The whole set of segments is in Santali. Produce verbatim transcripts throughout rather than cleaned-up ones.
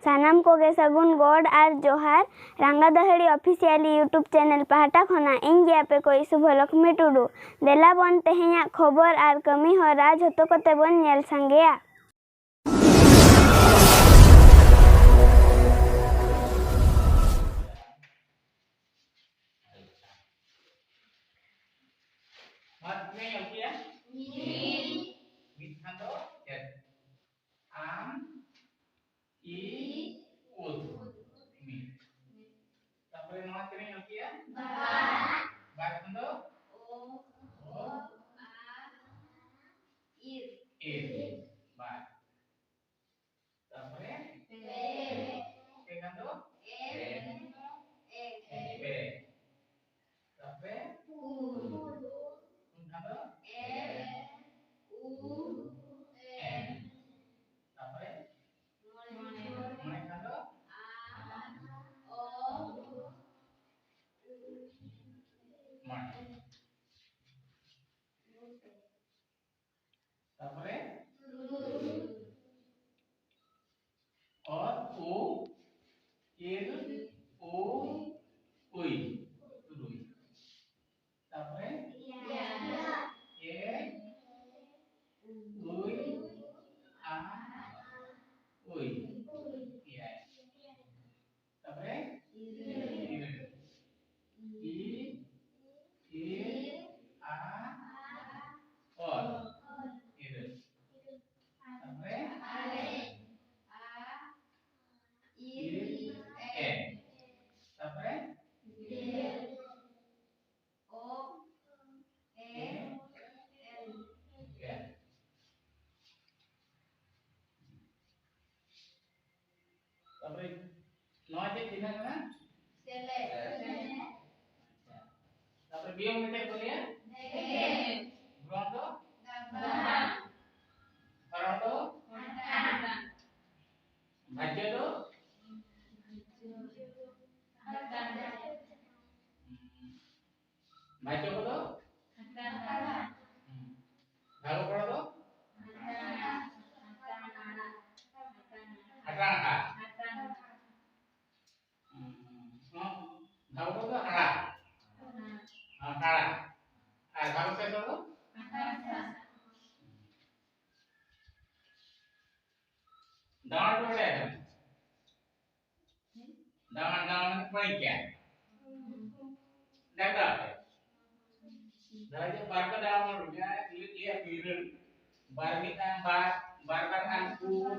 ᱥᱟᱱᱟᱢ ᱠᱚᱜᱮ ᱥᱟᱹᱜᱩᱱ ᱜᱚᱰ ᱟᱨ ᱡᱚᱦᱟᱨ᱾ ᱨᱟᱸᱜᱟ ᱫᱟᱹᱦᱟᱹᱲᱤ ᱚᱯᱷᱤᱥᱤᱭᱟᱞᱤ YouTube ᱪᱮᱱᱮᱞ ᱯᱟᱦᱴᱟ ᱠᱷᱚᱱᱟᱜ ᱤᱧ ᱜᱮ ᱟᱯᱮ ᱠᱚ ᱥᱩᱵᱷᱚᱞᱚᱠᱷᱢᱤ ᱴᱩᱰᱩ᱾ ᱫᱮᱞᱟ ᱵᱚᱱ ᱛᱮᱦᱮᱧᱟᱜ ᱠᱷᱚᱵᱚᱨ ᱟᱨ ᱠᱟᱹᱢᱤ ᱦᱚᱨᱟ ᱡᱷᱚᱛᱚ ᱠᱚᱛᱮ ᱵᱚᱱ ᱧᱮᱞ ᱥᱟᱸᱜᱮᱭᱟ᱾ ᱢᱟ ᱛᱤᱱᱟᱹᱜ ᱤᱧ ᱚᱞ ᱠᱮᱜᱼᱟ? ᱢᱤᱫ᱾ ᱢᱤᱫ ᱠᱷᱟᱱ ᱫᱚ ᱪᱮᱫ? ᱟᱢ, ᱤ, ᱩᱫ᱾ ᱢᱤᱫ᱾ ᱛᱟᱯᱚᱨᱮ ᱱᱚᱣᱟ ᱛᱤᱱᱟᱹᱜ ᱤᱧ ᱚᱞ ᱠᱮᱜᱼᱟ? ᱵᱟᱨ᱾ ᱵᱟᱨ ᱠᱷᱟᱱ ᱫᱚ? ᱳ, ᱳ, ᱳ, ᱟ, ᱤᱨ᱾ ᱤᱨ᱾ ᱵᱟᱨ᱾ ᱛᱟᱯᱚᱨᱮ? ᱯᱮ᱾ ᱯᱮ ᱠᱷᱟᱱ ᱫᱚ? ᱮ, ᱯᱮ᱾ ᱮ, ᱯᱮ᱾ ᱯᱮ᱾ ᱛᱟᱯᱚᱨᱮ? ᱯᱩᱱ᱾ ᱯᱩᱱ ᱠᱷᱟᱱ ᱫᱚ? ᱮ, ᱩ, ᱮᱱ᱾ ᱛᱟᱯᱚᱨᱮ? ᱢᱚᱬᱮ᱾ ᱢᱚᱬᱮ ᱠᱷᱟᱱ ᱫᱚ? ᱟ, ᱚ, ᱩ, ᱢᱚᱬᱮ᱾ ᱛᱟᱯᱚᱨᱮ? ᱚᱛ, ᱩ, ᱤᱞ, ᱩ, ᱩᱭ, ᱛᱩᱨᱩᱭ᱾ ᱛᱟᱯᱚᱨᱮ? ᱮ, ᱩᱭ, ᱟ, ᱩᱭ, ᱮᱭᱟᱭ᱾ ᱛᱟᱯᱚᱨᱮ? ᱤᱨᱟᱹᱞ᱾ ᱤ, ᱤ, ᱟ, ᱚᱞ᱾ ᱤᱨᱟᱹᱞ᱾ ᱛᱟᱯᱚᱨᱮ? ᱟᱨᱮ᱾ ᱟ, ᱤ, ᱤ, ᱮ᱾ ᱮ᱾ ᱛᱟᱯᱚᱨᱮ? ᱜᱮᱞ᱾ ᱚ, ᱮ, ᱮᱞ᱾ ᱜᱮᱞ᱾ ᱛᱟᱯᱚᱨᱮ ᱱᱚᱣᱟ ᱪᱮᱫ ᱪᱤᱱᱦᱟᱹ ᱠᱟᱱᱟ? ᱥᱮᱞᱮᱫ᱾ ᱟᱪᱪᱷᱟ᱾ ᱛᱟᱯᱚᱨᱮ ᱵᱤᱭᱚᱢ ᱫᱚ ᱪᱮᱫ ᱠᱚ ᱞᱟᱹᱭᱟ? ᱵᱷᱮᱜᱮᱫ᱾ ᱜᱨᱚᱦᱚᱱ ᱫᱚ? ᱜᱟᱵᱟᱱ᱾ ᱦᱚᱨᱚᱱ ᱫᱚ? ᱦᱟᱛᱟᱝ᱾ ᱵᱷᱟᱡᱽᱡᱚ ᱫᱚ? ᱦᱟᱛᱟᱝ᱾ ᱵᱷᱟᱡᱽᱡᱚ ᱠᱚᱫᱚ? ᱦᱟᱛᱟᱝ ᱟᱲᱟᱜ᱾ ᱦᱩᱸ᱾ ᱵᱷᱟᱜᱚ ᱯᱚᱲᱟ ᱫᱚ? ᱦᱟᱛᱟᱝ ᱟᱲᱟᱜ᱾ ᱦᱟᱛᱟᱝ ᱟᱲᱟᱜ᱾ ᱦᱟᱛᱟᱝ ᱟᱲᱟᱜ᱾ ᱫᱟᱬᱟᱱ ᱯᱮ ᱵᱟᱲᱟᱭᱟ? ᱫᱟᱬᱟᱱ, ᱫᱟᱬᱟᱱ ᱯᱮ ᱵᱟᱲᱟᱭ ᱜᱮᱭᱟ? ᱫᱟᱬᱟ ᱯᱮ᱾ ᱫᱟᱬᱟ ᱡᱮ ᱵᱟᱨ ᱯᱮ ᱫᱟᱬᱟᱱ ᱵᱚᱱ ᱩᱰᱩᱠᱟ, ᱤᱭᱟᱹ, ᱤᱭᱟᱹ, ᱤᱨᱟᱹᱞ᱾ ᱵᱟᱨ ᱢᱤᱫ ᱟᱝ ᱵᱟᱨ, ᱵᱟᱨ ᱵᱟᱨ ᱟᱝ ᱯᱩᱱ,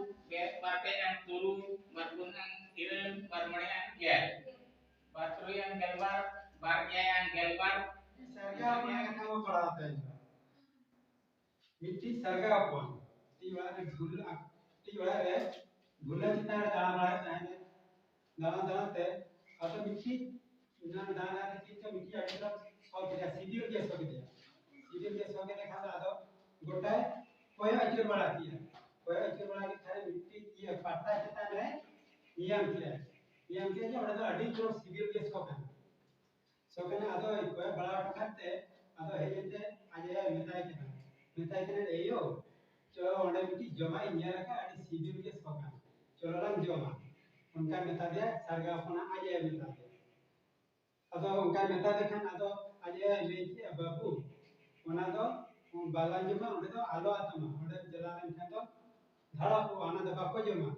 ᱵᱟᱨ ᱯᱮ ᱟᱝ ᱛᱩᱨᱩᱭ, ᱵᱟᱨ ᱯᱩᱱ ᱟᱝ ᱤᱨᱟᱹᱞ, ᱵᱟᱨ ᱢᱚᱬᱮ ᱟᱝ ᱮᱭᱟᱭ, ᱵᱟᱨ ᱛᱩᱨᱩᱭ ᱟᱝ ᱜᱮᱞᱵᱟᱨ, ᱵᱟᱨ ᱮᱭᱟᱭ ᱟᱝ ᱜᱮᱞᱵᱟᱨ᱾ ᱥᱟᱨᱜᱟ ᱦᱚᱯᱚᱱ ᱨᱮᱱᱟᱜ ᱠᱟᱛᱷᱟ ᱵᱚᱱ ᱯᱟᱲᱦᱟᱣ ᱛᱟᱦᱮᱸ᱾ ᱢᱤᱫᱴᱤᱡ ᱥᱟᱨᱜᱟ ᱦᱚᱯᱚᱱ ᱢᱤᱫᱴᱤᱡ ᱚᱲᱟᱜ ᱨᱮ ᱰᱷᱩᱞ, ᱢᱤᱫᱴᱤᱡ ᱚᱲᱟᱜ ᱨᱮ ᱰᱷᱩᱞᱟᱹ ᱪᱮᱛᱟᱱ ᱨᱮ ᱫᱟᱬᱟ ᱵᱟᱲᱟᱭᱮᱫ ᱛᱟᱦᱮᱸᱫ᱾ ᱫᱟᱬᱟ ᱫᱟᱬᱟ ᱛᱮ ᱟᱫᱚ ᱢᱤᱫᱴᱤᱡ, ᱚᱱᱟ ᱫᱟᱬᱟ ᱫᱟᱬᱟ ᱛᱮ ᱪᱮᱫ ᱪᱚ ᱢᱤᱫᱴᱤᱡ ᱟᱹᱰᱤ ᱡᱳᱨ ᱥᱚ ᱠᱮᱫᱮᱭᱟ, ᱥᱤᱵᱤᱞ ᱜᱮ ᱥᱚ ᱠᱮᱫᱮᱭᱟ᱾ ᱥᱤᱵᱤᱞ ᱜᱮ ᱥᱚ ᱠᱮᱫᱮ ᱠᱷᱟᱱ ᱫᱚ ᱟᱫᱚ ᱜᱚᱴᱟᱭ ᱠᱚᱭᱚᱜ ᱟᱹᱪᱩᱨ ᱵᱟᱲᱟ ᱠᱮᱫᱟ᱾ ᱠᱚᱭᱚᱜ ᱟᱹᱪᱩᱨ ᱵᱟᱲᱟ ᱠᱮᱫ ᱠᱷᱟᱱ ᱢᱤᱫᱴᱤᱡ ᱤᱭᱟᱹ ᱯᱟᱛᱟ ᱪᱮᱛᱟᱱ ᱨᱮ ᱧᱮᱧᱟᱢ ᱠᱮᱫᱟ᱾ ᱧᱮᱧᱟᱢ ᱠᱮᱫᱟ ᱡᱮ ᱚᱸᱰᱮ ᱫᱚ ᱟᱹᱰᱤ ᱡᱳᱨ ᱥᱤᱵᱤᱞ ᱜᱮ ᱥᱚ ᱠᱟᱱᱟ᱾ ᱥᱚ ᱠᱟᱱᱟ, ᱟᱫᱚ ᱠᱚᱭᱚᱜ ᱵᱟᱲᱟ ᱦᱚᱴᱚ ᱠᱟᱛᱮ ᱟᱫᱚ ᱦᱮᱡ ᱮᱱᱛᱮ ᱟᱡ ᱟᱭᱳᱭ ᱢᱮᱛᱟᱭ ᱠᱟᱱᱟ, ᱢᱮᱛᱟᱭ ᱠᱟᱱᱟ, "ᱮᱭᱳ, ᱪᱚ ᱚᱸᱰᱮ ᱢᱤᱫᱴᱤᱡ ᱡᱚᱢᱟᱜ ᱤᱧ ᱧᱮᱞ ᱟᱠᱟᱫ, ᱟᱹᱰᱤ ᱥᱤᱵᱤᱞ ᱜᱮ ᱥᱚ ᱠᱟᱱᱟ, ᱪᱚᱞᱚ ᱞᱟᱝ ᱡᱚᱢᱟ᱾" ᱚᱱᱠᱟᱭ ᱢᱮᱛᱟ ᱫᱮᱭᱟ ᱥᱟᱨᱜᱟ ᱦᱚᱯᱚᱱᱟᱜ ᱟᱡ ᱟᱭᱳᱭ ᱢᱮᱛᱟ ᱫᱮᱭᱟ᱾ ᱟᱫᱚ ᱚᱱᱠᱟᱭ ᱢᱮᱛᱟ ᱫᱮ ᱠᱷᱟᱱ ᱟᱫᱚ ᱟᱡ ᱟᱭᱳᱭ ᱞᱟᱹᱭ ᱠᱮᱫᱼᱟ, "ᱵᱟᱹᱵᱩ, ᱚᱱᱟ ᱫᱚ ᱵᱟᱞᱟᱝ ᱡᱚᱢᱟ, ᱚᱸᱰᱮ ᱫᱚ ᱟᱞᱚ ᱟᱛᱟᱢᱟ, ᱚᱸᱰᱮᱢ ᱪᱟᱞᱟᱣ ᱞᱮᱱᱠᱷᱟᱱ ᱫᱚ ᱫᱷᱟᱲᱟᱯᱚᱜᱼᱟ, ᱚᱱᱟ ᱫᱚ ᱵᱟᱠᱚ ᱡᱚᱢᱟ,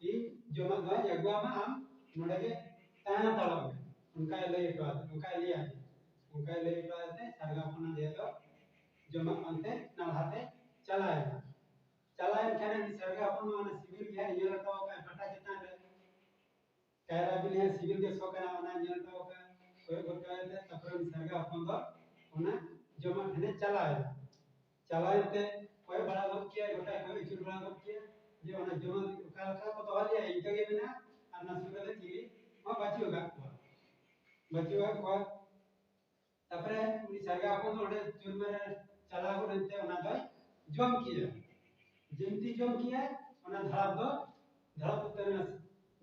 ᱤᱧ ᱡᱚᱢᱟᱜ ᱫᱚ ᱦᱟᱸᱜ ᱟᱹᱜᱩᱣᱟᱢᱟ, ᱟᱢ ᱱᱚᱰᱮ ᱜᱮ ᱛᱟᱦᱮᱸ ᱦᱟᱛᱟᱲᱚᱜ ᱢᱮ᱾" ᱚᱱᱠᱟᱭ ᱞᱟᱹᱭ ᱦᱚᱴᱚ ᱟᱫᱮ, ᱚᱱᱠᱟᱭ ᱞᱟᱹᱭ ᱟᱫᱮ, ᱚᱱᱠᱟᱭ ᱞᱟᱹᱭ ᱦᱚᱴᱚ ᱟᱫᱮ ᱛᱮ ᱥᱟᱨᱜᱟ ᱦᱚᱯᱚᱱ ᱫᱚ ᱡᱚᱢᱟᱜ ᱯᱟᱱᱛᱮ ᱱᱟᱞᱦᱟ ᱛᱮ ᱪᱟᱞᱟᱣ ᱮᱱᱟ᱾ ᱪᱟᱞᱟᱣ ᱮᱱ ᱠᱷᱟᱱ ᱩᱱᱤ ᱥᱟᱨᱜᱟ ᱦᱚᱯᱚᱱ ᱢᱟ ᱚᱱᱟ ᱥᱤᱵᱤᱞ ᱜᱮ ᱦᱟᱸᱜ ᱧᱮᱞ ᱦᱚᱴᱚ ᱟᱠᱟᱫ ᱯᱟᱴᱟ ᱪᱮᱛᱟᱱ ᱨᱮ, ᱠᱟᱭᱨᱟ ᱵᱤᱞᱤ ᱦᱟᱸᱜ ᱥᱤᱵᱤᱞ ᱜᱮ ᱥᱚ ᱠᱟᱱᱟ, ᱚᱱᱟ ᱧᱮᱞ ᱦᱚᱴᱚ ᱟᱠᱟᱫ, ᱠᱚᱭᱚᱜ ᱜᱚᱫ ᱠᱟᱜ ᱛᱮ, ᱛᱟᱨᱯᱚᱨᱮ ᱩᱱᱤ ᱥᱟᱨᱜᱟ ᱦᱚᱯᱚᱱ ᱫᱚ ᱚᱱᱟ ᱡᱚᱢᱟᱜ ᱴᱷᱮᱱᱮ ᱪᱟᱞᱟᱣ ᱮᱱᱟ᱾ ᱪᱟᱞᱟᱣ ᱮᱱᱛᱮ ᱠᱚᱭᱚᱜ ᱵᱟᱲᱟ ᱜᱚᱫ ᱠᱮᱜᱼᱟᱭ, ᱜᱚᱴᱟᱭ ᱠᱚᱭᱚᱜ ᱟᱹᱪᱩᱨ ᱵᱟᱲᱟ ᱜᱚᱫ ᱠᱮᱜᱼᱟ ᱡᱮ ᱚᱱᱟ ᱡᱚᱢᱟᱜ ᱚᱠᱟ ᱞᱮᱠᱟ ᱠᱚ ᱫᱚᱦᱚ ᱞᱮᱜᱼᱟ, ᱤᱱᱠᱟᱹ ᱜᱮ ᱢᱮᱱᱟᱜᱼᱟ, ᱟᱨ ᱚᱱᱟ ᱥᱩᱨ ᱨᱮᱫᱚ ᱪᱤᱞᱤ ᱦᱚᱸ ᱵᱟᱹᱪᱩᱜ ᱟᱠᱟᱫ ᱠᱚᱣᱟ, ᱵᱟᱹᱪᱩᱜ ᱟᱠᱟᱫ ᱠᱚᱣᱟ᱾ ᱛᱟᱨᱯᱚᱨᱮ ᱩᱱᱤ ᱥᱟᱨᱜᱟ ᱦᱚᱯᱚᱱ ᱫᱚ ᱚᱸᱰᱮ ᱪᱩᱨᱢᱟᱨ ᱨᱮ ᱪᱟᱞᱟᱣ ᱜᱚᱫ ᱮᱱᱛᱮ ᱚᱱᱟ ᱫᱚᱭ ᱡᱚᱢ ᱠᱮᱜᱼᱟ᱾ ᱡᱮᱢᱛᱤ ᱡᱚᱢ ᱠᱮᱜᱼᱟᱭ, ᱚᱱᱟ ᱫᱷᱟᱲᱟᱯ ᱫᱚ ᱫᱷᱟᱲᱟᱯ ᱩᱛᱟᱹᱨ ᱮᱱᱟ,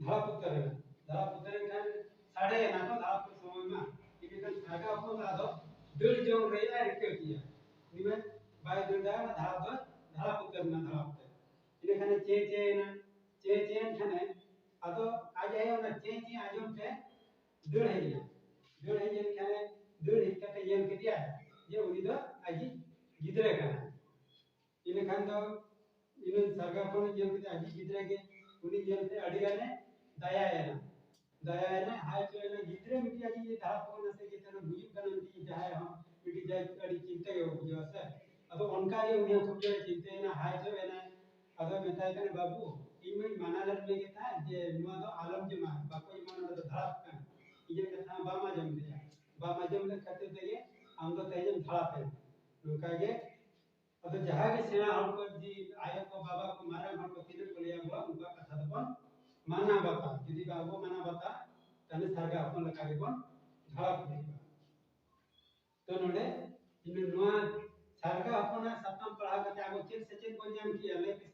ᱫᱷᱟᱲᱟᱯ ᱩᱛᱟᱹᱨ ᱮᱱᱟ᱾ ᱫᱷᱟᱲᱟᱯ ᱩᱛᱟᱹᱨ ᱮᱱ ᱠᱷᱟᱱ ᱥᱟᱰᱮᱭᱮᱱᱟ ᱛᱚ, ᱫᱷᱟᱲᱟᱯ ᱥᱚᱢᱚᱭ ᱢᱟ᱾ ᱤᱱᱟᱹ ᱠᱷᱟᱱ ᱥᱟᱨᱜᱟ ᱦᱚᱯᱚᱱ ᱫᱚ ᱟᱫᱚ ᱫᱟᱹᱲ ᱡᱚᱝ ᱨᱮᱭᱟᱜ ᱮ ᱨᱤᱠᱟᱹ ᱠᱮᱜᱼᱟ᱾ ᱩᱱᱤ ᱢᱟ ᱵᱟᱭ ᱫᱟᱹᱲ ᱫᱟᱲᱮᱭᱟᱜᱼᱟ, ᱫᱷᱟᱲᱟᱯ ᱫᱚ ᱫᱷᱟᱲᱟᱯ ᱩᱛᱟᱹᱨ ᱮᱱᱟ, ᱫᱷᱟᱲᱟᱯ ᱛᱮ᱾ ᱤᱱᱟᱹ ᱠᱷᱟᱱᱮ ᱪᱮᱸ ᱪᱮᱸ ᱮᱱᱟ, ᱪᱮᱸ ᱪᱮᱸ ᱮᱱ ᱠᱷᱟᱱᱮ ᱟᱫᱚ ᱟᱡ ᱟᱭᱳ ᱚᱱᱟ ᱪᱮᱸ ᱪᱮᱸ ᱟᱸᱡᱚᱢ ᱛᱮ ᱫᱟᱹᱲ ᱦᱮᱡ ᱮᱱᱟ᱾ ᱫᱟᱹᱲ ᱦᱮᱡ ᱮᱱ ᱠᱷᱟᱱᱮ, ᱫᱟᱹᱲ ᱦᱮᱡ ᱠᱟᱛᱮ ᱧᱮᱞ ᱠᱮᱫᱮᱭᱟᱭ ᱡᱮ ᱩᱱᱤ ᱫᱚ ᱟᱡᱤᱡ ᱜᱤᱫᱽᱨᱟᱹ ᱠᱟᱱᱟᱭ᱾ ᱤᱱᱟᱹ ᱠᱷᱟᱱ ᱫᱚ ᱤᱱᱟᱹ ᱥᱟᱨᱜᱟ ᱦᱚᱯᱚᱱ ᱧᱮᱞ ᱠᱮᱫᱮ ᱟᱡᱤᱡ ᱜᱤᱫᱽᱨᱟᱹ ᱜᱮ᱾ ᱩᱱᱤ ᱧᱮᱞᱛᱮ ᱟᱹᱰᱤ ᱜᱟᱱᱮ ᱫᱟᱭᱟᱭᱮᱱᱟ᱾ ᱫᱟᱭᱟᱭᱮᱱᱟ, ᱦᱟᱭ ᱦᱚᱪᱚᱭᱮᱱᱟ, ᱜᱤᱫᱽᱨᱟᱹ ᱢᱤᱫᱴᱤᱡ ᱟᱡ ᱤᱧ ᱫᱷᱟᱲᱟᱯ ᱠᱟᱱᱟ ᱥᱮ ᱪᱮᱛᱟᱱ ᱨᱮ ᱜᱩᱡᱩᱜ ᱠᱟᱱᱟ, ᱢᱤᱫᱴᱤᱡ ᱡᱟᱦᱟᱸᱭ ᱦᱚᱸ ᱢᱤᱫᱴᱤᱡ ᱡᱟᱭ ᱟᱹᱰᱤ ᱪᱤᱱᱛᱟᱹ ᱜᱮ ᱵᱩᱡᱷᱟᱹᱣᱟ ᱥᱮ᱾ ᱟᱫᱚ ᱚᱱᱠᱟ ᱜᱮ ᱩᱱᱤ ᱦᱚᱸ ᱠᱷᱩᱵ ᱡᱳᱨᱮ ᱪᱤᱱᱛᱟᱹᱭᱮᱱᱟ, ᱦᱟᱭ ᱦᱚᱪᱚᱭᱮᱱᱟ᱾ ᱟᱫᱚ ᱢᱮᱛᱟᱭ ᱠᱟᱱᱟ, "ᱵᱟᱹᱵᱩ, ᱤᱧ ᱢᱟᱧ ᱢᱟᱱᱟ ᱞᱮᱫ ᱢᱮ ᱜᱮ ᱛᱟᱦᱮᱸᱫ ᱡᱮ ᱱᱚᱣᱟ ᱫᱚ ᱟᱞᱚᱢ ᱡᱚᱢᱟ, ᱵᱟᱠᱚ ᱡᱚᱢᱟ, ᱱᱚᱰᱮ ᱫᱚ ᱫᱷᱟᱲᱟᱯ ᱠᱟᱱᱟ, ᱤᱧᱟᱹᱜ ᱠᱟᱛᱷᱟ ᱦᱚᱸ ᱵᱟᱢ ᱟᱸᱡᱚᱢ ᱞᱮᱫᱟ, ᱵᱟᱢ ᱟᱸᱡᱚᱢ ᱞᱮᱫ ᱠᱷᱟᱹᱛᱤᱨ ᱛᱮᱜᱮ ᱟᱢ ᱫᱚ ᱛᱮᱦᱮᱧᱮᱢ ᱫᱷᱟᱲᱟᱯ ᱮᱱᱟ᱾" ᱱᱚᱝᱠᱟ ᱜᱮ ᱟᱫᱚ ᱡᱟᱦᱟᱸ ᱜᱮ ᱥᱮᱬᱟ ᱦᱚᱲ ᱠᱚ, ᱡᱮ ᱟᱭᱳ ᱠᱚ, ᱵᱟᱵᱟ ᱠᱚ, ᱢᱟᱨᱟᱝ ᱦᱚᱲ ᱠᱚ ᱛᱤᱱᱟᱹᱜ ᱠᱚ ᱞᱟᱹᱭᱟ ᱵᱚᱱ, ᱩᱱᱠᱩᱣᱟᱜ ᱠᱟᱛᱷᱟ ᱫᱚᱵᱚᱱ ᱢᱟᱱᱟᱣ ᱵᱟᱛᱟᱣ᱾ ᱡᱩᱫᱤ ᱵᱟᱵᱚ ᱢᱟᱱᱟᱣ ᱵᱟᱛᱟᱣ, ᱛᱟᱦᱞᱮ ᱥᱟᱨᱜᱟ ᱦᱚᱯᱚᱱ ᱞᱮᱠᱟ ᱜᱮᱵᱚᱱ ᱫᱷᱟᱲᱟᱯ ᱦᱩᱭᱩᱜᱼᱟ᱾ ᱛᱚ ᱱᱚᱰᱮ ᱤᱧ ᱱᱚᱣᱟ ᱥᱟᱨᱜᱟ ᱦᱚᱯᱚᱱᱟᱜ ᱥᱟᱛᱟᱢ ᱯᱟᱲᱦᱟᱣ ᱠᱟᱛᱮ ᱟᱵᱚ ᱪᱮᱫ ᱥᱮᱪᱮᱫ ᱵᱚᱱ ᱧᱟᱢ ᱠᱮᱭᱟ? ᱞᱟᱹᱭ ᱯᱮ᱾